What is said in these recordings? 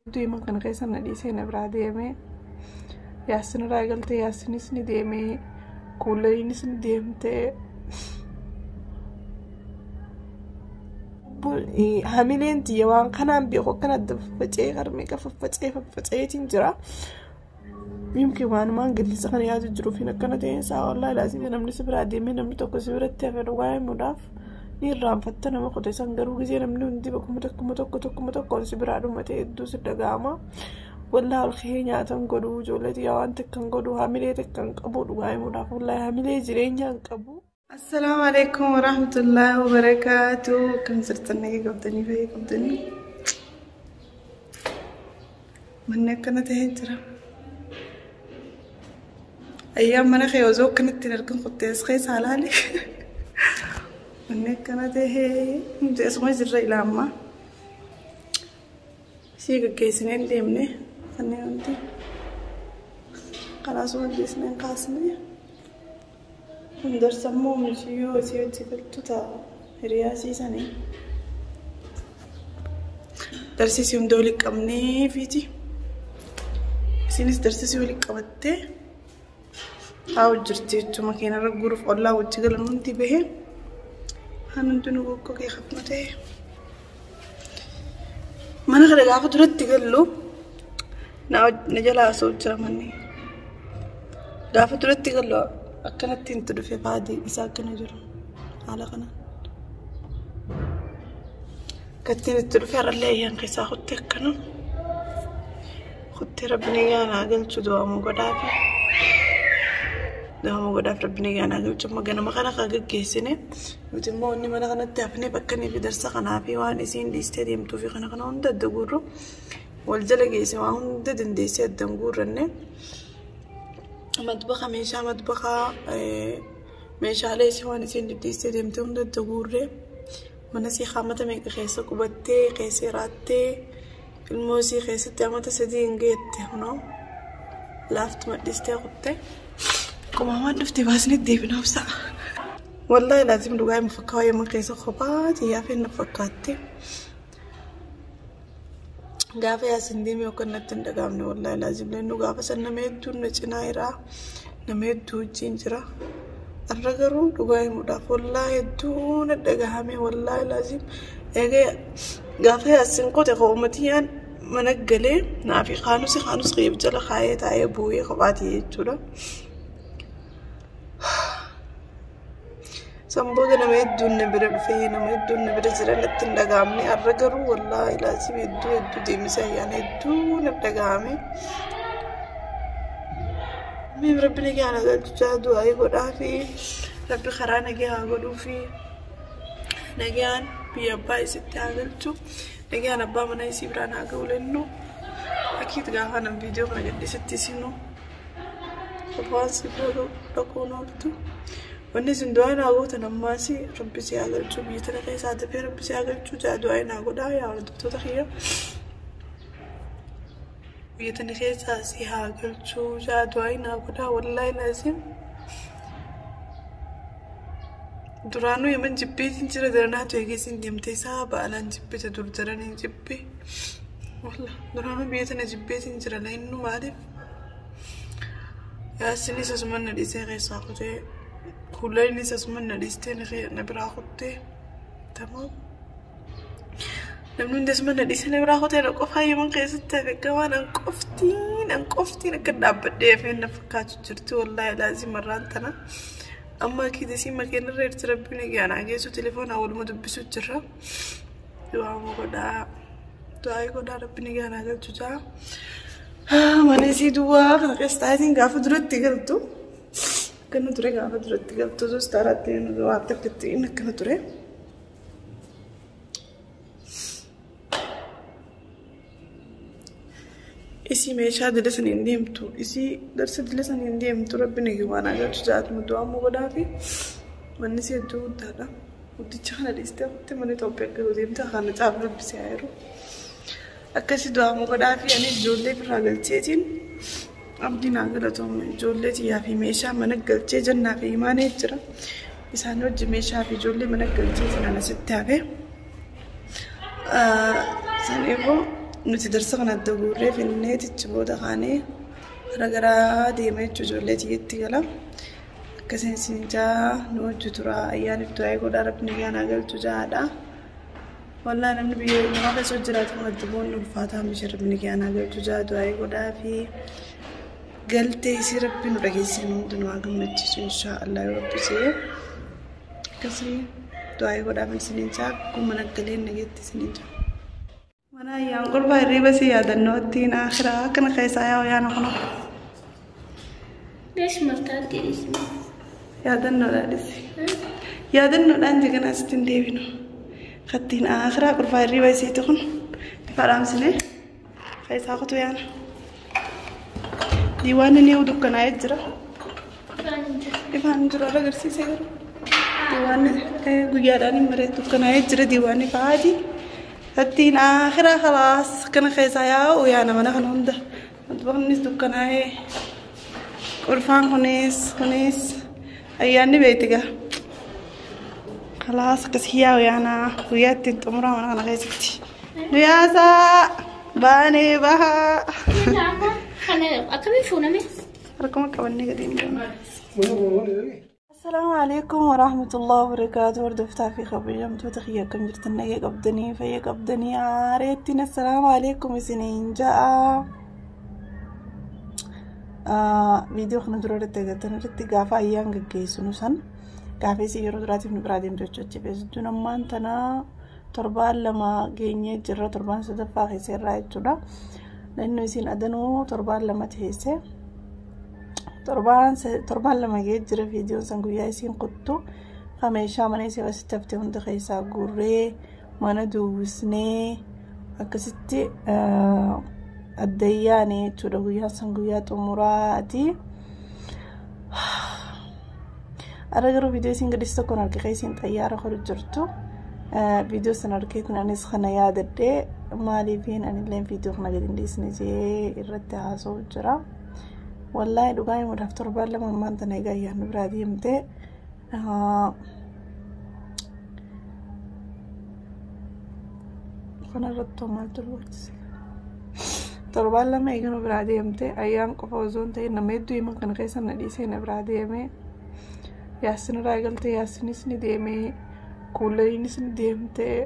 Hedduu kana keessa na dhiisee na biraa deemee Yaasin irraa galtee Yaasinis ni deemee kuulaniinis ni deemtee. Hamileen tiyya waan kanaan beeku akkana adda faffacee harmee faffacee faffacee jira. Yumkin waanumaan gillisa kana yaadu jiruuf hin akkana ta'een isaa wallaahi laazima namni si biraa deemee namni tokko si biratti hafe dhugaa himuudhaaf ni irraanfatta nama qote san garuu gisee namni hundi bakkuma tokkuma tokko tokkuma tokkoon si biraa dhumate hedduu si dhaga'ama. Wallaahi ol ka'ee nyaatan godhu ijoollee xiyyaa waan takka hin godhu hamilee takka hin qabu dhugaa himuudhaaf wallaahi hamilee jireenyaa hin qabu. Assalaamu alaikum warahmatullahi wabarakaatu. Kan sirtan nagee qabdanii fayyee qabdanii. Manni akkana ta'ee jira. Ayyaan mana kee osoo akkanatti hin argin qottee as keessa alaali. Manni akkana ta'ee nuti asuma jirra ilaa ammaa. Ishii gaggeessinee hin deemne kanneen hundi. Karaa asuma geessinee hin kaasne. Hundarsammoo michiyyoo isii hojii galtu ta'a hiriyaa siisanii. Darsisii hunda walitti qabnee fiiti. Isinis darsisii walitti qabattee taa'u jirti jechuudha. Makiinarra guuruuf ollaa wajji galan hundi bahee waan hundinuu goggogee hafnu ta'e. Mana kana gaafa duratti gallu na jalaa osoo jira manni. Gaafa duratti gallu akkanatti itti dhufe faadii isaa akkana jiru haala kanaan. Akkattiin itti dhufe har'allee ayyaan keessaa kuttee akkana. Kuttee rabbi nagaa galchu du'aamu godhaafi. Du'aamu godhaaf rabbi nagaa galchu amma ganama kana kan gaggeessine nuti immoo inni mana kanatti hafnee bakka inni fi darsa kanaa fi waan isiin dhiistee deemtuu fi kana kana hunda adda guurru wal jala geesse waan hunda dandeessee adda hin guurranne. Madbaxa meeshaa madbaxaa meeshaalee isii waan isiin dhidhiistee deemtee hunda adda guurree mana isii haamata meeqa keessa qubattee keessa jiraattee ilmoo isii keessatti amata sadii hin geette kunoo laaftu madhistee kutte qumamaan dhufte baasnee deebinaaf sa'a. Wallaahi laazim dhugaa himu fakkaa waa'ee mana keessa kophaa xiyyaa fe'in fakkaatti. Gaafa yaasin deemee yookaan natti hin dhagahamne wallaahi laazim leennu gaafa san nama hedduun na cinaa jira nama hedduu wajjin jira. Har'a garuu dhugaa himuudhaaf wallaahi hedduu na dhagahame wallaahi laazim eegee gaafa yaasin qote qoomatiyyaan mana galee naafi kaanusi kaanus qeeb jala kaayee taa'ee bu'ee kophaati jechuudha. San booda nama hedduun na bira dhufee nama hedduun na bira jira natti hin dhaga'amne har'a garuu wallaahi laazim hedduu hedduu deemisa ayyaana hedduu na dhaga'ame. Miin rabbi nagaa na galchaa du'aa godhaa fi rabbi karaa nagaa haa godhuu fi nagaan biyya abbaa isitti haa galchu nagaan abbaa mana isii biraan haa ga'u lennu akiit gaafa nan viidiyoo kana gadhiisetti isinuu qofaan si bira dhaquun ooltu. Wanni isin du'aa naa gootan ammaas rabbi si haa galchu biyya tana keessaa dafee rabbi si haa galchu jaa du'aa naa godhaa yaa hordoftoota kiyya. Biyya tana keessaa si haa galchu jaa du'aa naa godhaa wallaahi laazim. Duraanuu yeman jibbeetiin jira daranaatu eegeesiin deemtee isaa ba'alaan jibbite dur daraniin jibbe. Wallah duraanuu biyya tana jibbeetiin jira lainnu maaliif? Yaasinis asuma na dhiisee keessaa kutee kuulaniinis asuma na dhiistee na biraa kuttee tamaam. Namni hundi asuma na dhiisee na biraa kutee na qofaa yeman keessatti hafe gabaan an qoftiin akka dhaabbadhee hafee na fakkaatu jirti wallaahi laazim marraan tana. Amma akiidasii makiinarra jirti rabbiin eegaan geessu telefoonaa waluma dubbisu jira. Du'aama godhaa du'aa godhaa rabbiin eegaan galchu jaa. Mana isii duwwaa kana keessa taa'itiin gaafa duratti galtu akkana ture gaafa duratti galtu osoo istaaraatti waa takka inni akkana ture. Isii meeshaa dila saniin deemtu isii darsa dila saniin deemtu rabbiin eegaan galchu jaatuma du'aama godhaa fi manni isii hedduu guddaadha. Guddicha kana dhiistee kuttee mana Itoophiyaa garuu deemte kana caaf rabbisee yeroo. Akkasii du'aamu godhaa fi ani ijoollee birraa galcheetiin abdii naa galatoome ijoollee xiyyaa fi meeshaa mana galchee jannaa fi imaanee jira. Isaan wajji meeshaa fi ijoollee mana galcheetiin ana sitti hafe. Saniifuu Nuti darsa kana adda guurree finneetichi booda kaanee gara garaa deema jechuudha ijoollee xiyyeetti gala. Akkasiin isin jaa nu hojii tura ayyaaniif du'aa godhaa rabbi ayyaana galchu jaadha. Wallaa namni biyya namaa keessa jiraatu adda boonni ulfaataa miti rabbi ayyaana galchu jaa du'aa godhaa fi galtee isii rabbi nu dhageessee nu hundinuu haa gammachiisu inshaallah yoo rabbi see. Akkasii du'aa godhaa isiniin jaa akkuma naggaleen nageetti isiniin jaa. Mana ayyaan qurbaa hirriba si yaadannootiin akhiraa akkana keessaa yaa'u yaana kuna. ليش مرتاحتي اسمي؟ Yaadannoodhaanis. Yaadannoodhaan jigana asitti hin deebinu. Kattiin akhiraa qurbaa hirriba isiiti kun ifa dhaamsine keessaa kutu yaana. Diiwaanni ni dukkanaa'ee jira. Ifaan jiru agarsiisa garuu. Diiwaanni guyyaadhaan hin maree dukkanaa'ee jira diiwaanni fa'aati. Kattiin akhiraa khalaas kana keessaa yaa'u yaana mana kana hunda. Wantoonni dukkanaa'ee qurfaan kunis kunis ayyaanni beektiga. Khalaas akkasii yaa'u yaana guyyaa ittiin xumuraa mana kana keessatti. Nu yaasaa baanee bahaa. أكمل فونامي Harkuma qabannee gadi hin deemna. Assalaamu alaikum warahmatullahi wabarakaatu. Hordoftaa fi kabajamtoota kiyya akkam jirtan nagee qabdanii fayya qabdanii aareettiin assalaamu alaikum isiniin ja'a. Viidiyoo kana dura irratti agartan irratti gaafa ayyaan gaggeessinu san gaafa isii yeroo duraatiif nu biraa deemtu jechuudha. Jechuun ammaan tana torbaan lama geenyee jirra torbaan sadaffaa keessa irraa jechuudha. Naannoo isiin adanuu torbaan lama teesse. Torbaan lama gahee jira viidiyoon san guyyaa isiin qottu kan meeshaa mana isii asitti haftee hunda keessaa guurree mana duwwisnee akkasitti addayyaane jechuudha guyyaan san guyyaa xumuraati. Arra garuu viidiyoo isiin gadhiistu tokkoon argee isiin xayyaara godhu jirtu. Viidiyoo san argeetiin anis kana yaadadhee maaliifiin anillee viidiyoo kana gadi hin dhiisne jee irratti haasa'u jira. Wallaahi dhugaa himuudhaaf torbaan lama ammaan tana egaa ayyaanni biraa deemtee kanarratti maaltu barbaachise? Torbaan lama eega nu biraa deemtee ayyaan qofa osoo hin ta'in nama hedduu himan kana keessa na dhiisee na biraa deemee yaasin irraa galtee yaasinis ni deemee kuulaniinis ni deemtee.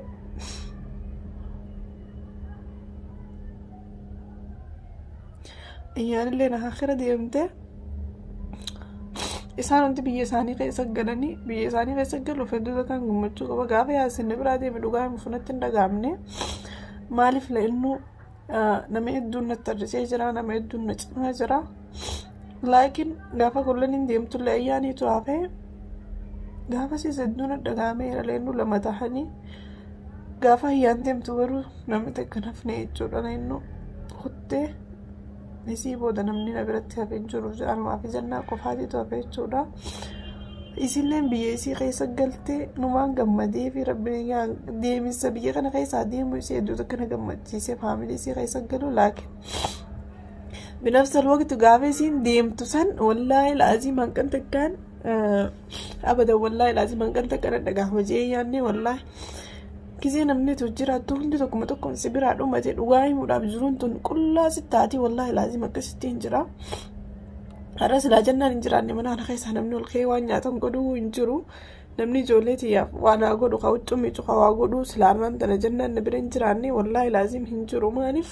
Ayyaanillee na akhira deemtee isaan hundi biyya isaanii keessa galanii biyya isaanii keessa galuuf hedduu kan gammachuu qaba gaafa yaasin biraa deeme dhugaa himu funatti hin dhagaamne maaliif la'innu nama hedduun natti tarrisee jira nama hedduun na cimaa jira laakiin gaafa kullaniin deemtullee ayyaaniitu hafee gaafa siis hedduun dhagaameera la'innu lama tahanii gaafa ayyaan deemtu garuu namni takka nafne jechuudha la'innu kuttee isii booda namni na biratti hafee hin jiru anumaa fi jannaa qofaatitu hafe jechuudha. Isilleen biyya isii keessa galtee numaan gammadee fi rabbiin deemisa biyya kana keessaa deemu isii hedduu takka na gammachiisee faamilii isii keessa galu laakiin binafsal waqti gaafa isiin deemtu san wallaahi laaziim hanqan takkaan abadan wallaahi laaziim hanqan takkaan dhagaahama jee yaadne wallaahi. Gisee namni tu jiraattu hundi tokkuma tokkoon si biraa dhumate dhugaa himuudhaaf jiruun tun qullaa si taati wallaahi laazim akkasitti hin jira. Har'a silaa jannaan hin jiraanne mana kana keessaa namni ol ka'ee waan nyaatan godhuu hin jiru. Namni ijoollee tiyyaaf waan haa godhu haa huccuu miicu haa waa godhu silaa armaan tana jannaan na bira hin jiraanne wallaahi laazim hin jiru. Maaliif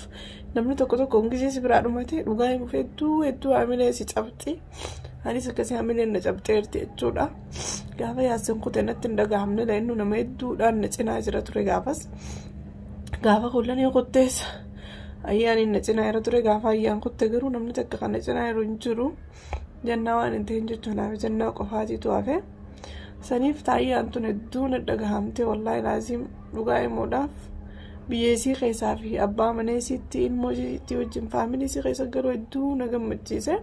namni tokko tokkoon gisee si biraa dhumate dhugaa himuuf hedduu hedduu haamilee si cabxi. Anis akkasii haamileen na cabxeerti jechuudha. Gaafa yaasin kutee natti hin dhagahamne la'innu nama hedduudhaan na cinaa jira ture gaafas. Gaafa kullanii kuttees ayyaaniin na cinaa jira ture gaafa ayyaan kutte garuu namni takka kan na cinaa jiru hin jiru. Jannaa waan hin ta'in jechuun hafe jannaa qofaatiitu hafe. Saniif taayyaan tun hedduu na dhagahamte wallaahi laazim dhugaa himuudhaaf biyya isii keessaa fi abbaa mana isiitti ilmoo isiitti wajjin faamilii isii keessa garuu hedduu na gammachiise.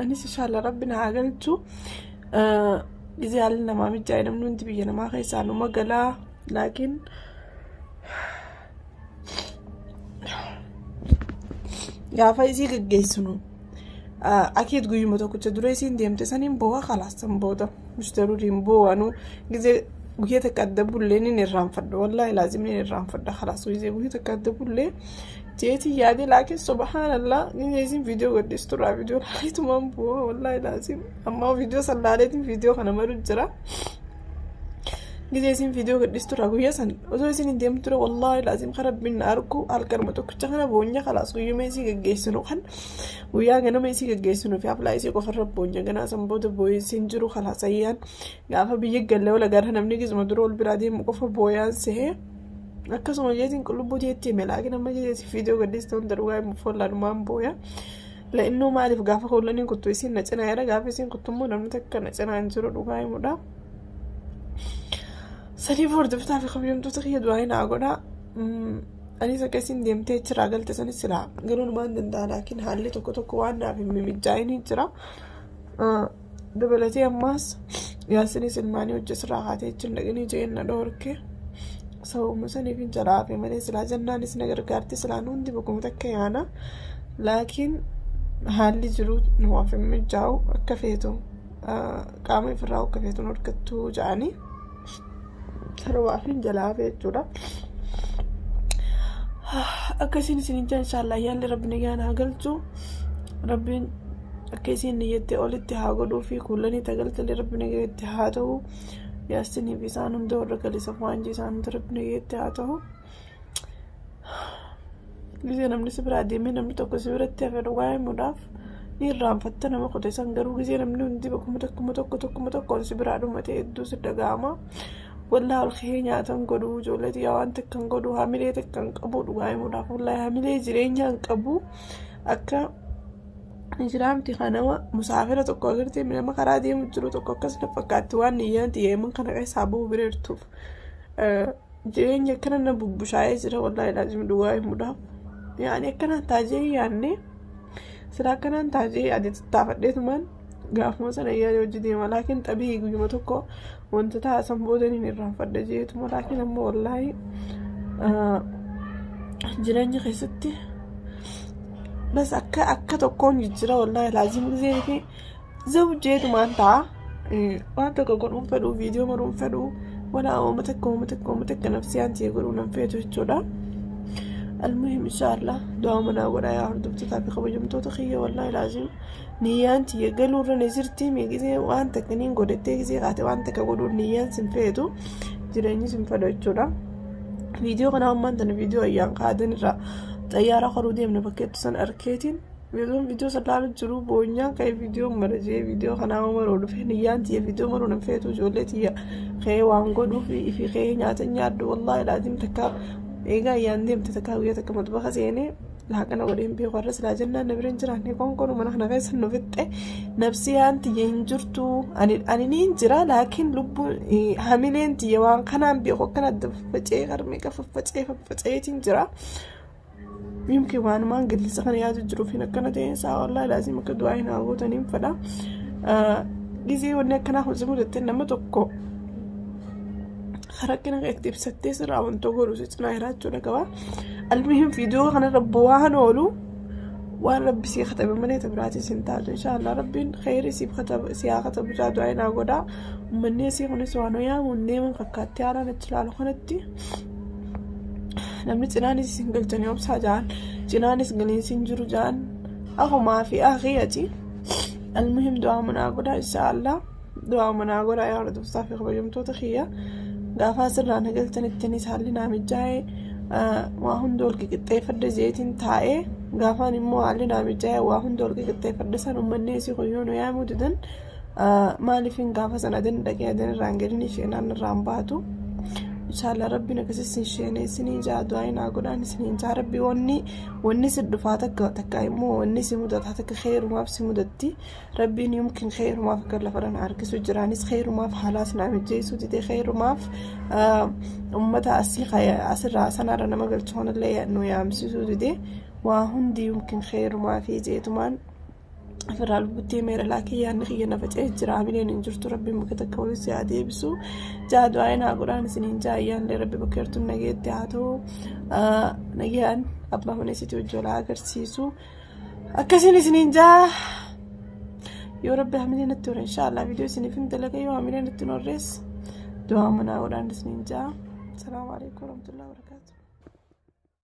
Anis inshallah rabbi na haa galchu. Gisee haalli namaa mijaa'e namni hundi biyya namaa keessaa numa galaa laakiin gaafa isii gaggeessinu akiid guyyuma tokkicha dura isiin deemte saniin boo'a khalaas san booda mushtaruuriin boo'anu gisee Guyyaa takka adda bullee ni irraanfadha wallaahi laazim ni irraanfadha khalaas guyyaa takka adda bullee jeetii yaade laakiin subhaanallah gizee viidiyoo gadhiisturraa viidiyoo laaleetumaan bu'aa wallaahi laazim ammaa viidiyoo san laaleetiin viidiyoo kana maru jira. Gizee isin viidiyoo gadhiisturraa guyyaa san osoo isin hin deemtu ture wallaahi laazim kan rabbiin na argu halkanuma tokkicha kana boonya khalaas guyyuma isii geggeessinu kan guyyaa ganama isii geggeessinu fi aflaa isii qofarra boonya ganaa san booda booyisiin jiru khalaas ayyaan gaafa biyya gallee wal agarra namni gizuma dura ol biraa deemu qofa booyaan sehee akkasuma jeetiin qullubbuu jeetti hime laakiin amma jeetiin viidiyoo gadhiiste hunda dhugaa himu follaanumaan booya. La'innuu maaliif gaafa kuulaniin kuttu isiin na cinaa jira gaafa isiin kuttu immoo namni takka na cinaa hin jiru dhugaa himudha. Saniif hordoftaa fi kabajamtoota kiyya du'aa naa godhaa. Anis akka isin deemtee achiraa galte sanis silaa galuu numaan danda'a laakiin haalli tokko tokko waan naaf hin mimijjaa'in jira. Dabalatee ammaas yaasinis ilmaanii hojjetirraa haatee achi hin dhaqinii jeen na dhoorke. Sababuma saniif hin jalaa hafe malee silaa jennaanis na gargaarti silaan hundi bakkuma takka yaana. Laakiin haalli jiru nuuf hin mijaa'u akka feetu qaama ifirraa akka feetu horkattuu ja'anii. Sababaaf hin jalaa hafe jechuudha. Akkasiin isin ijaan inshaallah yaalli rabbi nagaan haa galchu. Rabbiin akka isin niyyattee olitti haa godhuu fi kuulanii tagaltalee rabbi nagaatti haa ta'u. Yaasiniif isaan hunda warra galisa waan isaan hunda rabbi nagaatti haa ta'u. Gisee namni si biraa deemee namni tokko si biratti hafe dhugaa himuudhaaf ni irraanfatta nama qote san garuu gisee namni hundi bakkuma tokkuma tokko tokkuma tokkoon si biraa dhumate hedduu si dhaga'ama. Wallaahi ol ka'ee nyaatan godhuu ijoollee xiyyaa waan takka hin godhuu hamilee takka hin qabu dhugaa himuudhaaf wallaahi hamilee jireenyaa hin qabu akka jiraamti kanama musaafira tokko agartee nama karaa deemu jiru tokko akkas na fakkaatti waan niyyaan xiyyeeman kana keessaa bahu bireertuuf jireenya akkana na bubbushaa'ee jira wallaahi laazim dhugaa himuudhaaf yaani akkanaan taajee yaanne sila akkanaan taajee yaade tattaafadheetumaan gaafuma sana yaade hojii deema laakiin xabii guyyuma tokko wanta taasisan boodaniin irraanfadha jeetuma laakiin ammoo wallaahi jireenya keessatti bas akka akka tokkoon jijjiira wallaahi laazim gisee fi zawjeetumaan ta'a waan tokko godhuun fedhuu viidiyoo maruun fedhuu walaa uuma takka uuma takka uuma takka nafsiyaan ta'e godhuu nan feetu jechuudha. المهم إن شاء الله دعاء منا godhaa yaa hordoftootaa fi kabajamtoota kiyya wallaahi laazim niyyaan tiyya galuurra ni jirti gisee waan takka niin godhattee gisee kaate waan takka godhuun niyyaan sin feetu jireenyi sin fedha jechuudha. Viidiyoo kana ammaan tana viidiyoo ayyaan kaadan irraa xayyaara koruu deemne bakkeettu san arkeetiin viidiyoon viidiyoo san laalu jiru boonyaan ka'ee viidiyoo mara jee viidiyoo kanaa maruu dhufe niyyaan tiyya viidiyoo maruu nan feetu ijoollee tiyya ka'ee waan godhuuf ifi ka'ee nyaata nyaaddu wallaahi laazim takka egaa ayyaan deemte takka guyyaa takka matbaxa seenee laaqana godheen beeku har'a silaa jennaan na bira hin jiraanne qoonqoon mana kana keessa nu fixxe nafsiyaan tiyya hin jirtu ani ni hin jira laakiin lubbuun hamileen tiyya waan kanaan beeku akkana adda faffacee harmee faffacee faffacee jira. Yumkin waanumaan gillisa kana yaadu jiruuf hin akkana ta'een isaa wallaahi laazim akka du'aa hin gootaniin fedha. Gisee wanni akkanaa hojii mudattee nama tokko rakkina itti ibsattee sirraa wanta godhu si cinaa jiraachuudha qaba. Almuhim viidiyoo kanarra bu'aan oolu waan rabbi sii katabe malee tabiraatis hin taatu inshaallah rabbiin kheyri siif katabe si haa katabu jaa du'aa naa godhaa. Uummanni asii kunis waan yaamuun deeman fakkaattee haalaan achi ilaalu kanatti namni cinaanis isin galchanii obsaa ja'an cinaanis galiin isin jiru ja'an akumaa fi akhiyyati. Almuhim du'aa manaa godhaa inshaallah du'aa manaa godhaa yaa hordoftoota fi kabajamtoota kiyya. Gaafa asirraa na galchanittinis haalli naa mijaa'ee waa hunda ol qixxeeffadhe jeetiin taa'ee gaafaan immoo haalli naa mijaa'ee waa hunda ol qixxeeffadhe san uummanni asii kuyyoo nu yaamuu didan maaliifin gaafa sana adan dhaqee adan irraan galin isheenaan irraan baatu. Inshaallah rabbiin akkasis isin sheenee isinii jaa du'aa naa godhaan isiniin jaa rabbi wanni si dhufaa takka takka immoo wanni si mudataa takka kheyrumaaf si mudatti rabbiin yumkin kheyrumaaf akka lafa dhan harkisu jiraanis kheyrumaaf haalaas naa mijeessuu dide kheyrumaaf ummata asii asirraa sanarra nama galchu kanallee nu yaamsisuu dide waa hundi yumkin kheyrumaa fi jeetumaan ofirraa lubbuttee meera laakiin yaadni kiyya na faca'ee jira hamileen hin jirtu rabbiin bakka takka walitti haa deebisu jaa du'aa naa godhaan isiniin jaa ayyaallee rabbi bakka jirtu nageetti haa ta'u nagayaan abbaa mana isiitii hojii agarsiisu akkasiin isiniin jaa yoo rabbi hamilee natti hore inshaallah viidiyoo isiniif hin dalaga yoo hamilee natti hin horrees Du'aa manaa godhaan isiniin ja'a. Salaamu alaikum warahmatullahi wabarakatuh.